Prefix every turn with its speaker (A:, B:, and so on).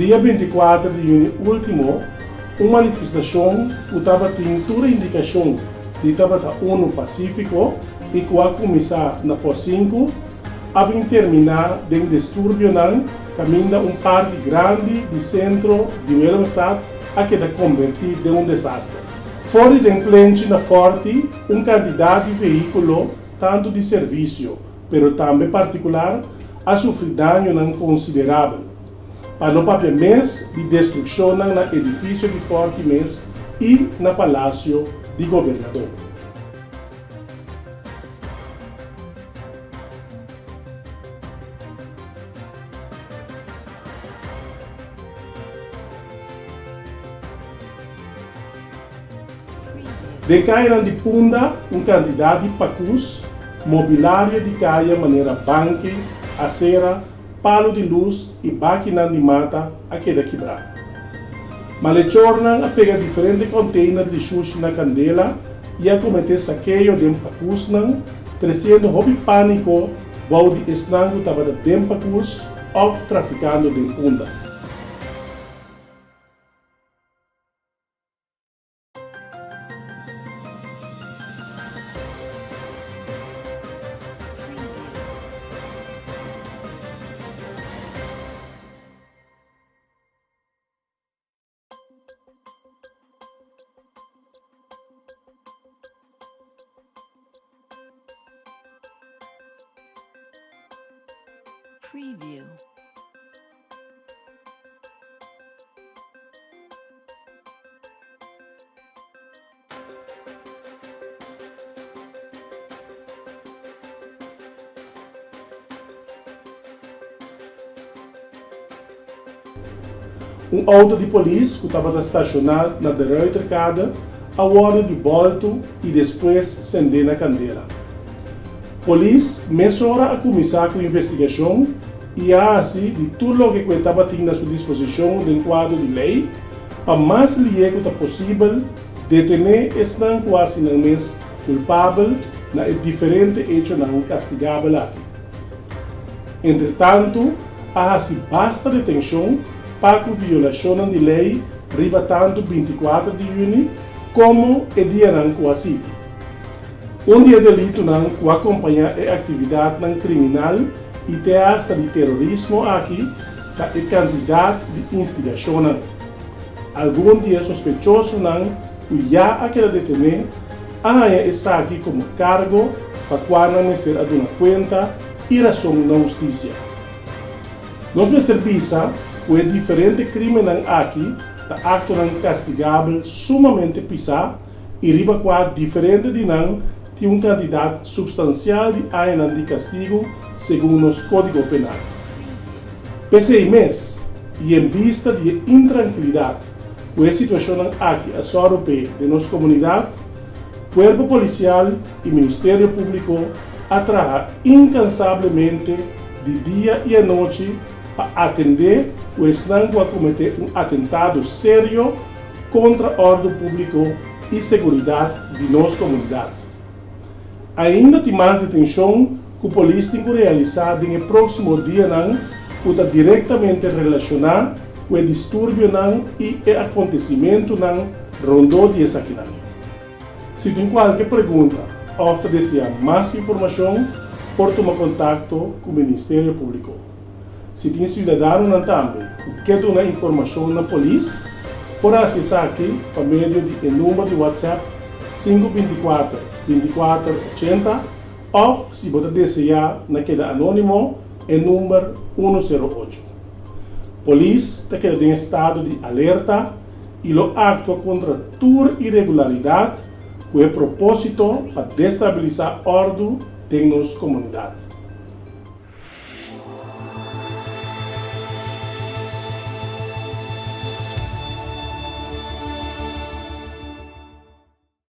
A: Dia 24 di yüni último, un manifestashon ku tabatin tur indikashon di tabata unu pasífiko i ku a kuminsá na pos sinku, a bin terminá den disturbionan kaminda un parti grandi di sentro di Willemstad a keda kombertí den un desaster. For di den plenchi na Fòrti un kantidat di vehíkulo, tantu di servisio pero tambe partikular, a sufri dañonan konsiderabel. Pa no papia mes di destrukshonnan na edifisio di Fòrti mes i na Palasio di Gobernador. Den kayanan di Punda un kantidat di pakus, mobilario di kaya manera banki, asera, palu di lus i bakinan di mata a keda kibrá. Malechornan a pega diferente kònteiner di shushi na kandela i a kometé sakeo den pakusnan, tresiendo hopi pániko bou di esnan ku tabata den pakus òf trafikando den Punda.
B: Preview.
A: Un outo di polis ku tabata stashoná na De Ruyterkade a wòrdu di bòltu i despues sendé na kandela. Polis mesora a kuminsá ku investigashon i a hasi di tur loke ku e tabatin na su disposishon den kuadro di lei pa mas lié ku ta posibel detené esnan ku hasi nan mes kulpabel na e diferente echonan kastigabel aki. Entretantu a hasi basta detenshon pa ku violashonnan di lei riba tantu 24 di yüni komo e dianan ku a sigui. Un di e delitunan ku a kompañá e aktividatnan kriminal i te asta di terorismo aki ta e kantidat di instigashonnan. Algun di e sospechosonan ku ya a keda detené a haña esaki komo kargo pa kua nan mester a duna kuenta i rason na hustisia. Nos mester bisa ku e diferente krimennan aki ta aktonan kastigabel sumamente pisá i riba kua diferente di nan tin un kantidat supstansial di añanan di kastigu segun nos Kódigo Penal. P'esei mes, i en bista di e intrankilidat ku e situashonnan aki a sòru p'e den nos komunidat, Kuerpo Polisial i Ministerio Públiko a traha inkansablemente di dia i anochi pa atendé ku esnan ku a kometé un atentado serio kontra òrdu públiko i seguridat di nos komunidat. Ainda tin mas detenshon ku polis tin ku realisá den e próksimo dianan ku ta direktamente relashoná ku e disturbionan i e akontesimentunan rondó di esakinan. Si tin kualke pregunta òf ta deseá mas informashon por tuma kontakto ku Ministerio Públiko. Si tin siudadanonan tambe ku ke duna informashon na polis, por hasi esaki pa medio di e number di WhatsApp 5 24 24 80 òf si bo ta deseá na keda anónimo e number 108. Polis ta keda den estado di alerta i lo aktua kontra tur iregularidat ku e propósito pa destabilisá òrdu den nos komunidat.